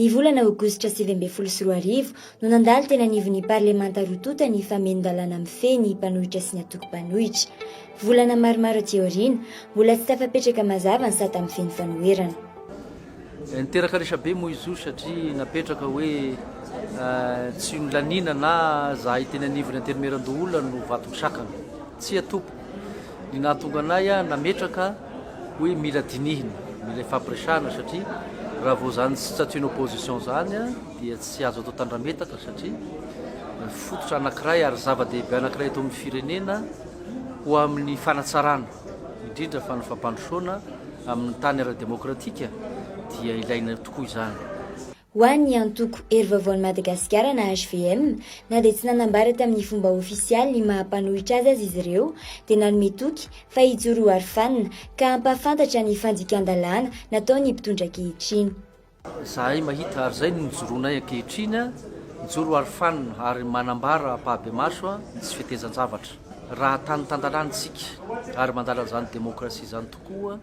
Ny volana aogositra 2019 no nandalo teny anivon'ny parlemanta roa tonta ny famenon-dalàna mifehy ny mpanohitra sy ny antoko mpanohitra. Volana maromaro aty aoriana, mbola tsy tafapetraka mazava ny sata mifehy ny fanoherana. Niteraka resabe moa izy io satria napetraka hoe tsy nolaniana na zahay teny anivon'ny Antenimierandoholona no vato misakana. Tsia tompoko. Ny nahatonga anay nametraka hoe mila dinihina, mila ifampiresahana satria raha vao izany statut n'opposition izany dia tsy azo atao tandrametaka satria fototra anankiray ary zava-dehibe anankiray eto amin'ny firenena ho amin'ny fanatsarana, indrindra fa ny fampandrosoana amin'ny tany ara-demokratika dia ilaina tokoa izany. Ho an'ny antoko Hery Vaovaon'i Madagasikara na hvm, na dia tsy nanambara tamin'ny fomba ofisialy ny maha mpanohitra azy aza izy ireo dia nanome toky fa hijoro ho arofanina ka hampahafantatra ny fandikan-dalàna nataon'ny mpitondra ankehitriny. Izahay mahita ary izay no nijoroanay ankehitriny, mijoro ho arofanina ary manambara ampahabemaso ny tsy fetezan-javatra. Raha tany tan-dalàna isika ary mandala an'izany demokrasia izany tokoa,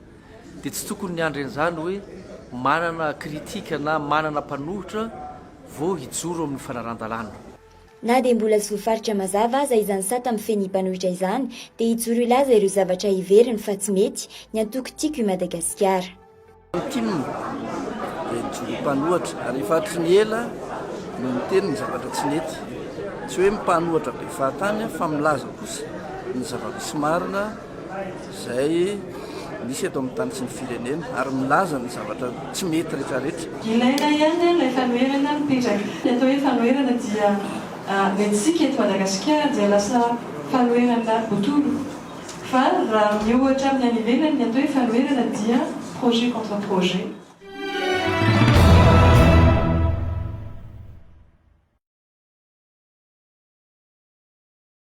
dia tsy tokony miandry an'izany hoe manana critique na manana mpanohitra vao hijoro amin'ny fanarahan-dalàna. Na dia mbola tsy voafaritra mazava aza izany sata mifehy ny mpanohitra izany dia hijoro hilaza ireo zavatra heveriny fa tsy mety ny antoko Tiako i Madagasikara. Ny tim dia nijoro ho mpanohatra ary efa hatry ny ela no niteny ny zavatra tsy nety. Tsy hoe mpanohatra be fahatany fa milaza kosa ny zava-misy marina. izay misy eto amin'ny tany sy ny firenena ary milaza ny zavatra tsy mety rehetrarehetra. Ilaina ihany ilay fanoherana mipetraka. Ny atao hoe fanoherana dia ny antsika eto Madagasikara dia lasa fanoherana botolo fa raha miohatra amin'ny any ivelany ny atao hoe fanoherana dia projet contre projet.